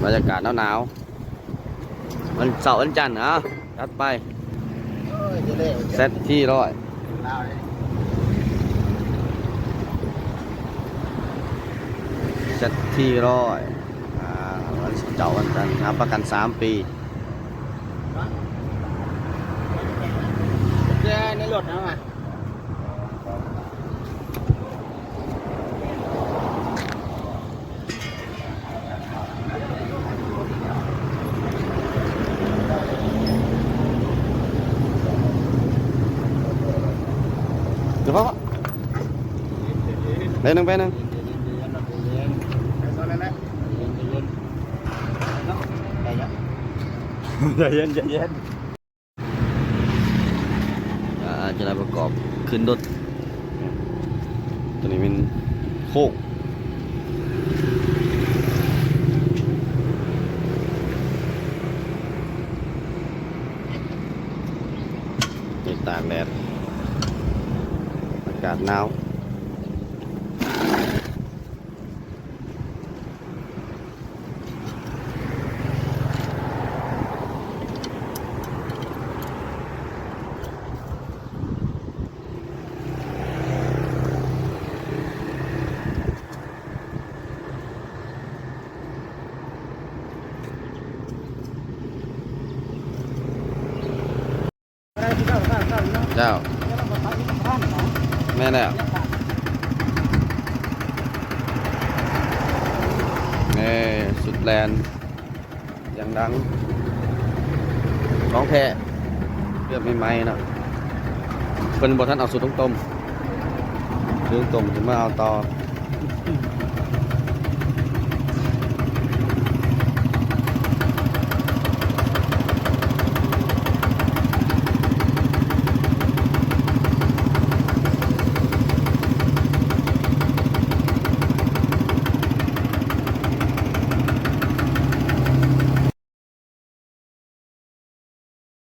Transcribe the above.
ບັນຍາກາດໜາວໆ ວັນເສົາວັນຈັນ. ເອົາ ຈັດໄປ ໂອ້ຍ ເຈົ້າເດ້ ແຊັດທີຮ້ອຍ ລາວເດ້ ແຊັດທີຮ້ອຍ ອ່າ ວັນເສົາວັນຈັນ ຮັບປະກັນສາມປີ. ແຈໃນລົດເຮົາອະ ດຽວ ແປັບໜຶ່ງ ແປັບໜຶ່ງ ໃຈເຢັນ ໃຈເຢັນ ໃຈເຢັນ. ອ່າ ຈະໄດ້ປະກອບຂຶ້ນລົດ. ຕົວນີ້ແມ່ນໂຄ້ງ ນີ້ຕາກແດດ ອາກາດໜາວ. ເຈົ້າ ແມ່ນແລ້ວ ນີ້ ສຸດແລ່ນ ສຽງດັງ ຂອງແທ້ ເລືອດໃໝ່ໆເນາະ. ເພິ່ນບໍ່ທັນເອົາສູດລົງຕົ້ມ ສູດລົງຕົ້ມຊິມາເອົາຕໍ່.